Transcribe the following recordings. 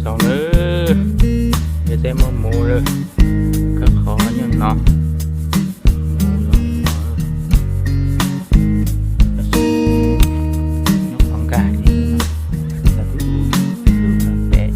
Tau lawm, yog tej muaj mus lawm, khawb qhov nyob no, mus los no, nyob qhov nkag li no, pem,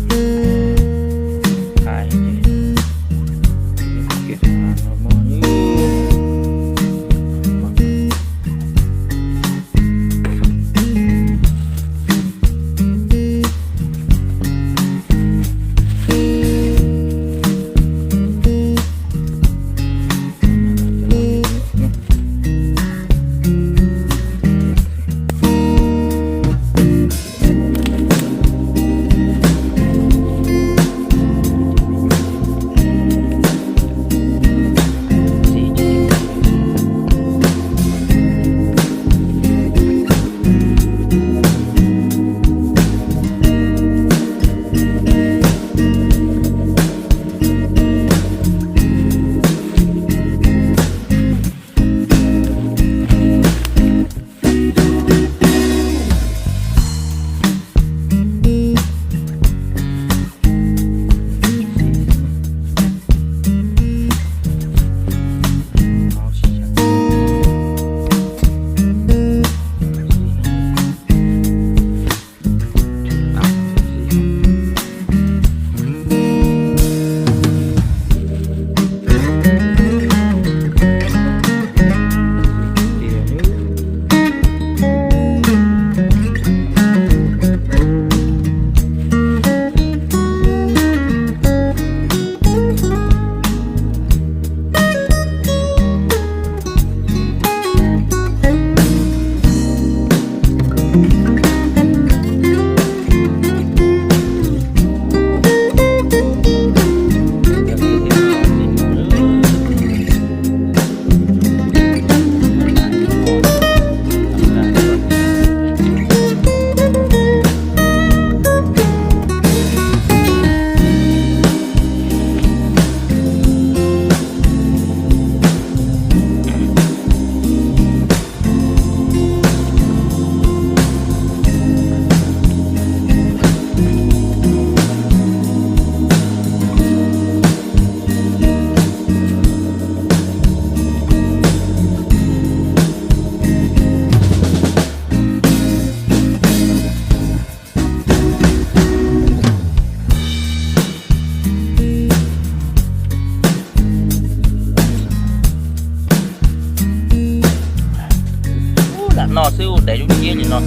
Lam no xwb ua dev lub ciab li no.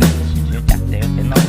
Tab sis tsis ua cas, dev ua dev noj.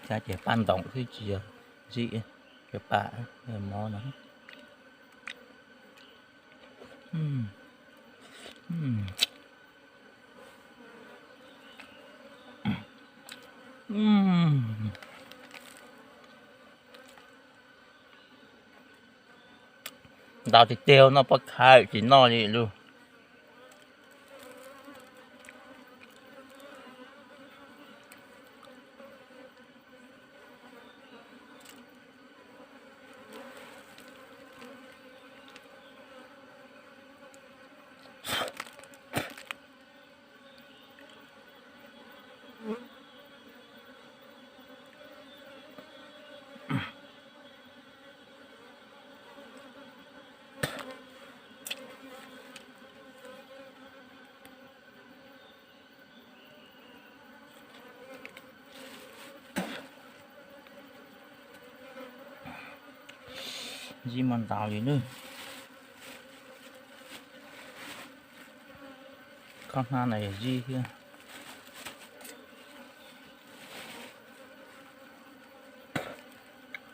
Ces paj ntoos xwb tsis yog zim, cov paj mob no. Ntau tiag tiag, noj pob khaws tsis noj li lawm. Zij muaj ntau li nawb. Khob hnab no yog zij thiab.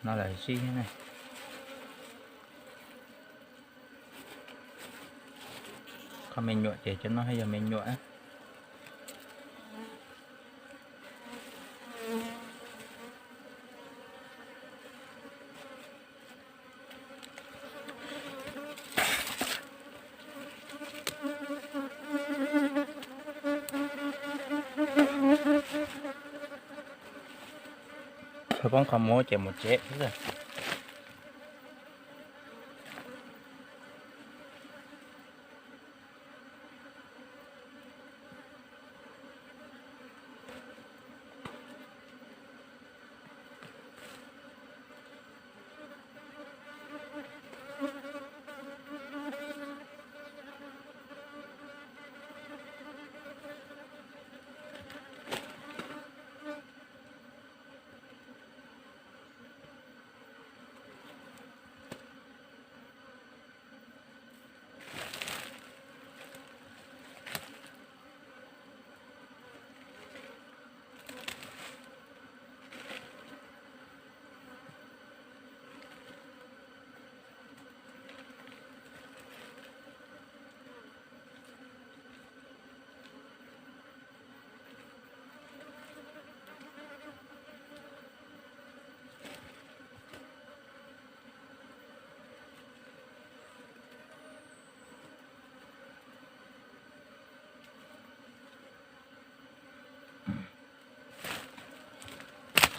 No lawm zij thiab ne. Khob me nyuam ces cov no yog me nyuam. Poob qhov muag ces mus tsev xwb.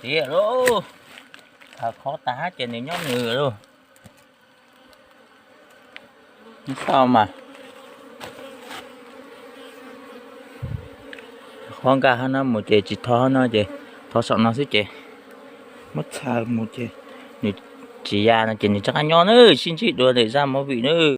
Tiag lauj, khaws khob tag ces nws nyob nws lauj. Xauj mas, khob nkag hab no mus ces tsis thov no ces thov saum no xwb ces muab txhaws mus ces nws tsis ya no ces nws rov qab nyob nawb. Sib ntsib dua ntawm zaj movie nawb.